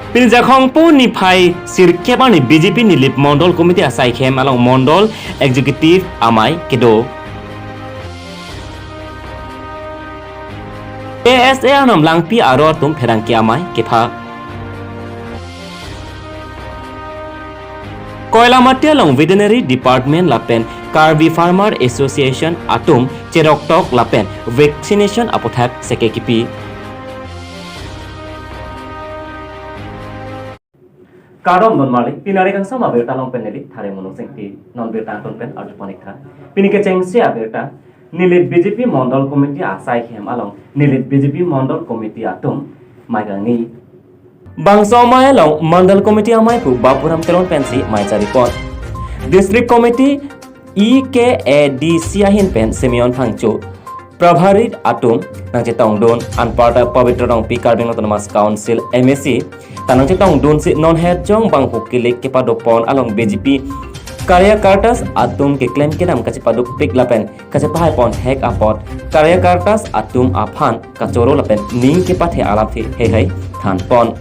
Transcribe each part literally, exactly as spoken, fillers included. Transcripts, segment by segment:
Pini Jakhong po niphai sirkep arni B J P Nilip Mondol Committee asai hem along Mondol Executive amei kedo. K S A Arnam Langpi aro atum pherangke amei kepha. Koilamati along Veterinary Department lapen Karbi Farmer Association atum cheroktok lapen vaccination aputhak seke kipi. Kardom don marli, pini ari kangsam abirta along pen neli Thare Munung Singpi, non birta angton pen arju pon ik tha. Pini kechengsi abirta, Nilip B J P Mondol Committee asai hem along, Nilip B J P Mondol Committee atum mei kangni. Bangso amei along Mondol Committee amei pu Bapuram Teron pensi mei chari pon. District Committee E K A D C ahin pen Simeon Phangcho, Prabhari atum nangchetongdun, anparta Pabitra Rongpi, Karbi Anglong Autonomous Council M A C ta nangchetongdunsi non het jong bang hukilik kepadopon along B J P karyakartas atum keklem kedam kachepadukpik lapen kachepahai pon hek apot karyakartas atum aphan kachoro lapen ning kepathe alamthe heihei than pon.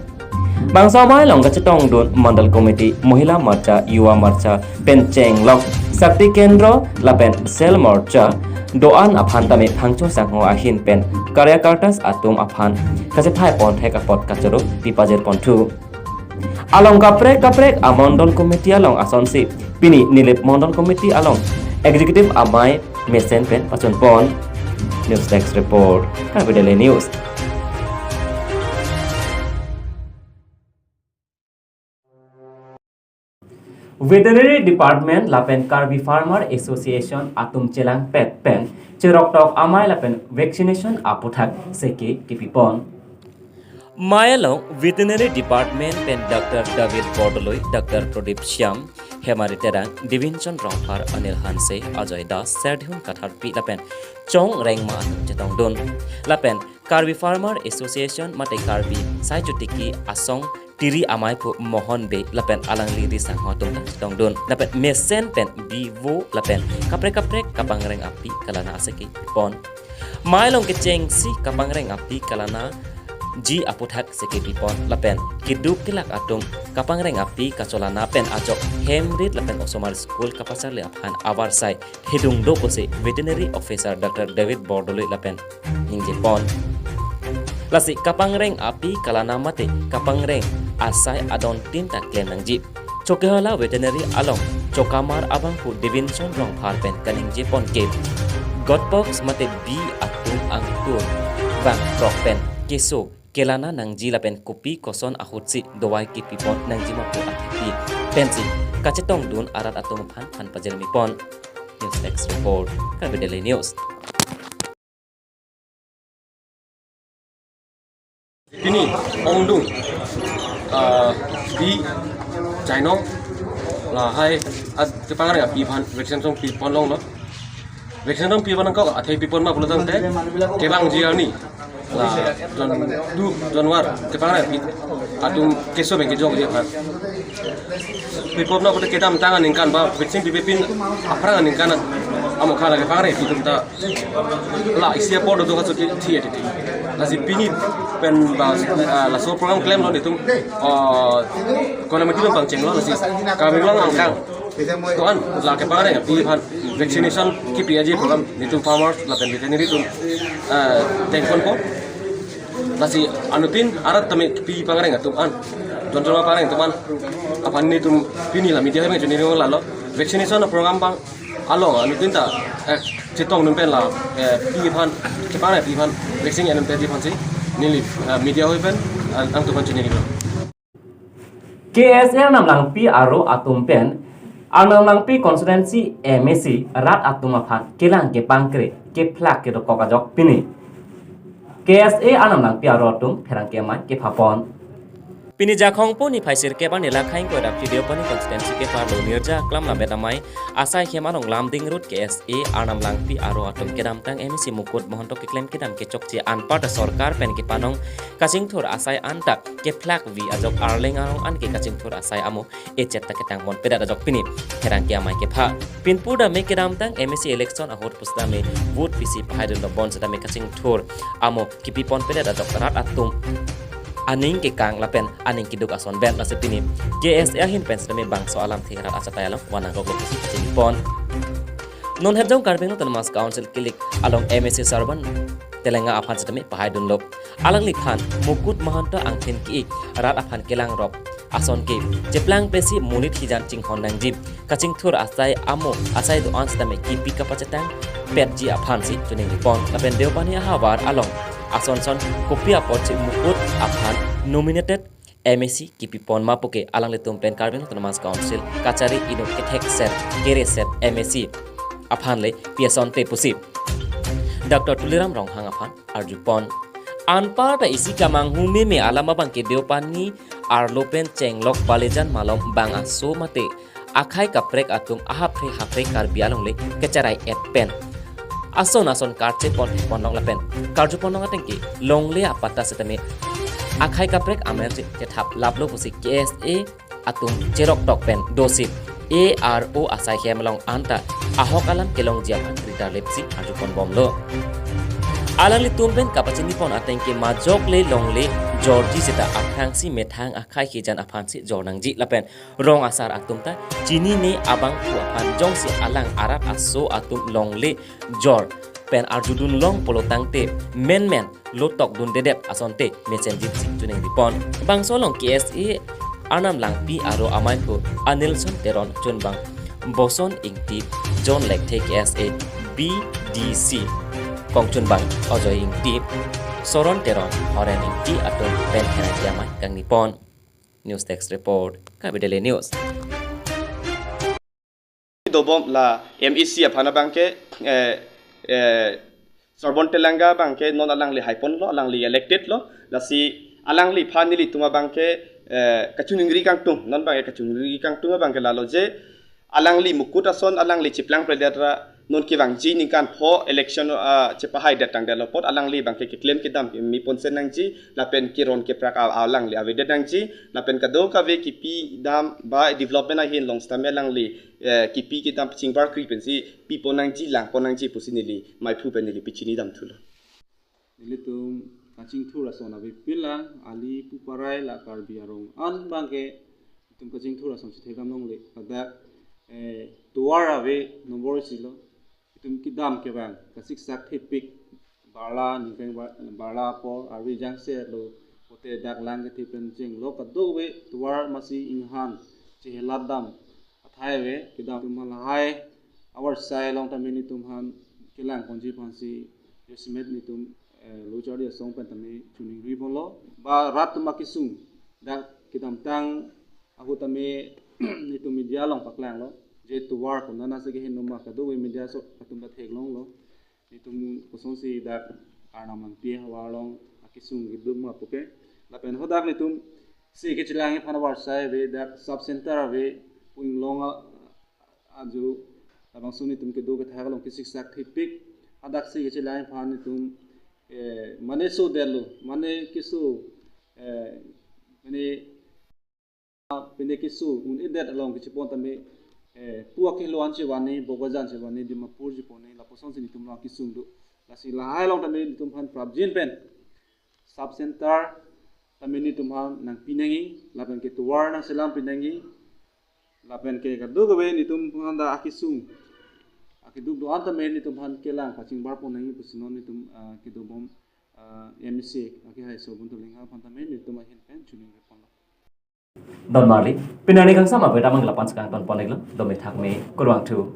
Bangso amei along kachetongdun Mandal Committee, Mohila Morcha, Yuva Morcha pen chenglok Shakti Kendra lapen Cell Morcha do-an aphan tame Phangcho sangho ahin pen karyakartas atum aphan kachepahai pon hek apot kachoro pipajir ponthu. Along kaprek kaprek a Mondol Committee along asonsi pini Nilip Mondol Committee along Executive amei mesen pen pachun pon. News Desk Report, Karbi Daily News. Veterinary Department lapen Karbi Farmer Association atum chelangpet pen cheroktok amei lapen vaccination aputhak seke kipi pon. Mei along Veterinary Department pen Doctor David Bordoloi, Doctor Pradip Shyam, Hemari Terang, Divinson Rongphar, Anil Hanse, Ajoy Das, Serdihun Katharpi lapen Chong Rengma chetongdun. Lapen Karbi Farmer Association mate Karbi Sai Chotiki Asong Tiri amei pu Mohon Bey lapen alangli ri sangho atum ta chetongdun. Lapen mesen pen bivo lapen kaprek kaprek kapangreng api kalana aseke pon. Mei along kechengsi kapangreng api kalana ji aputhak seke pipon lapen keduk kelak atum kapangreng api kacholana pen ajok hem rit lapen osomar school kapacharli aphan avarsai hedung do pusi Veterinary Officer Doctor David Bordoloi lapen ningje pon. Lasi kapangreng api kalana mate kapangreng asai adon tin ta klem nangji. Chokihola Veterinary along chokamar abang pu Divinson Rongphar pen kaningje pon ke Godpox mate bi atum angtur vang prok pen keso kelana nangji lapen kopi koson ahutsi dawai kipi pon nangji ma pu athepi pensi kachetongdun arat atum aphan phan pajirmi pon. News Desk Report, Karbi Daily News. Pini ongdung, ah, bi chainong lahai ad kepangreng api aphan vaccine song pi pon longlo. Vaccine song pi pon nangkok athe pi pon ma pulo tangte kevangji arni la jon du jonwar kepangreng api atum keso bengke jongji aphan. Pi pon na pute kedamtang aningkan ba vaccine pipepin aphrang aningkan amokha la kepangreng api atum ta la isi apor do ha chuti thi ati. Lasi pini pen ba, ah, laso program klemlo netum, ah, Koilamati pen pangchenglo lasi kami lang angkang. Tuan la kepangreng api aphan vaccination kipi aji program netum farmers lapen veterinary atum, ah, tengkon po. Lasi anuttin arat tame kipi pangreng atum an, jon jon pangreng atum an aphan netum pini la media hai bang chuniri lalo vaccination program bang along anuttin ta, eh, chetongdun pen la, eh, pi aphan, kepangreng api aphan vaccine anum pe aji aphansi neli, eh, media hai pen, eh, nangtum aphan chuniri. K S A Arnam Langpi aro atum pen Arnam Langpi constituency M A C rat atum aphan kelang kepangkre kephlak kedokok ajok pini K S A Arnam Langpi aro atum pherangke amei kepha pon. Pini Jakhong po niphai sirkep arni Lakhaing Koirap Tidiopani constituency keparlo Nirja Aklam Lamet amei asai hem along Lumding Road K S A Arnam Langpi aro atum kedamtang M A C Mukut Mahanta keklem kedam kechokche anparta sorkar pen kepanong kachingthur asai anta kephlakvi ajok Arleng arong anke kachingthur asai amo echet ta ketang ponpedet ajok pini pherangke amei kepha. Pinpur dame kedamtang M A C election ahut pusitame vote pisi pahaidunlo bonsetame kachingthur amo kipi ponpedet ajok rat atum aning kekang lapen aning keduk ason pen, lasi pini K S A ahin pen sitame bangso alamthe rat achatai along van nangkoklo pusi chinipon. Non het jong Karbi Anglong Autonomous Council kilik along M A C Sarban Telenga aphan sitame pahaidunlo. Alangliphan Mukut Mahanta angthin ki-ik rat aphan kelangrok ason ke cheplang pesi monit hijan chinghon nangji, kachingthur asai amo asai do-an sitame kipi kapachetang petji aphansi chiningripon. Lapen Deopani ahavar along asonson kopi apotsi Mukut aphan nominated M A C kipipon ma puke alanglitum pen Karbi Anglong Autonomous Council kachari inut kethek ser kere ser M A C aphan le pi asonte pusi Doctor Tuliram Ronghang aphan arjupon. Anparta isi kamanghu meme alam abangke Deopani arlo pen chenglok Balijan malom bang aso mate akhai kaprek atum ahapre hapre Karbi alongle kecharai et pen ason ason karchepon ponlong lapen karjupon long atengke longle apatta sitame akhai kaprek amen si chethap laplo pusi K S A atum cherok tok pen dosi A R O asai hem along anta ahok alam kelongji aphan krita lepsi arjupon bomlo. Alanglitum pen kapachinipon atengke majok le longle jorji seta aphrangsi methang akhai hijan aphansi jor nangji lapen rong asar atum ta chinine abangphu aphan jongsi alang arat aso atum longle jor pen arjudun long pulo tangte menmen lotok dundedet asonte mesen jipsi chiningripon. Bangso along K S A Arnam Langpi aro amaiphu Anilson Teron chunbang Boson Ingti, John Lekthe K S A B D C kongchunbang Ajoy Ingti, Soron Teron, Horen Ingti atum pen henai amei kangnipon. News Desk Report, Karbi Daily News. Dobom la M A C aphan abangke, eh, eh, Sarban Telenga abangke non alangli haiponlo, alangli elected lo, lasi alangliphan nelitum abangke, eh, kachiningri kangtung, non abangke kachiningri kangtung abangke lalo je, alangli Mukut ason, alangli cheplang predet ra, non kevangji ningkan pho election, ah, chepahai detang detlo apot, alangli abangke keklem kedam keme ponsen nangji, lapen keron keprak a-, alangli avedet nangji, lapen kadokave kipi dam ba development ahin along sitame alangli, eh, kipi kedam chingbarkri pensi pipon nangji langpon nangji pusi neli maiphu pen neli pachini damthulo. Nelitum kachingthur ason ave pila, ali pu parai la Karbi arong an abangke itum kachingthur ason si thekdam longle. Ladak, eh, tovar ave nombor isi lo. Itum kedam kevang kasiksak thepik barla ningkan bar-, barla apor arve jangse lo, pote dak lang kethe pen chenglo kadokave tovar masi inghan chehelat dam athai ave. Kedam atum lahai avarsai along tame nelitum aphan kelang ponji aphansi jasemet nelitum, eh, lo charli asong pen tame chiningri ponlo. Ba rat atum akesung dak kedamtang ahut tame nelitum media along paklanglo je tovar konat anatsi kehenoma kadokave media aso atum ta theklonglo. Nelitum kosonsi dak Arnam Langpi ahavar along akesung keduk ma puke. Lapen hadak nelitum si kechelangji aphan avarsai ave, dak sub center ave, pu inglong a-, ajo labangso nelitum kedo kethak along kesiksak thepik. Hadak si kechelangji aphan nelitum, eh, mane so detlo, mane keso, eh, mane pine keso un-edet along kechepon tame, eh, pu akehelo an chevanji, Bokajan chevanji, Dimapur cheponji, lapusonsi nelitum along akesung do. Lasi lahai along tame nelitum aphan prapjin pen sub center tame nelitum aphan nangpi nangji, lapen ke tovar nangselam pi nangji, lapen ke kadokave nelitum aphan dak akesung akeduk do-an tame nelitum aphan kelang pachingbar pon nangji pusi non nelitum, ah, kedobom, ah, M A C akehai Sarban Telenga aphan tame nelitum ahin pen chiningri ponlo. Don marli, pini arni kangsam ave damang lapu-an si kangton pon-iklo, dome thakme, kurvangthu.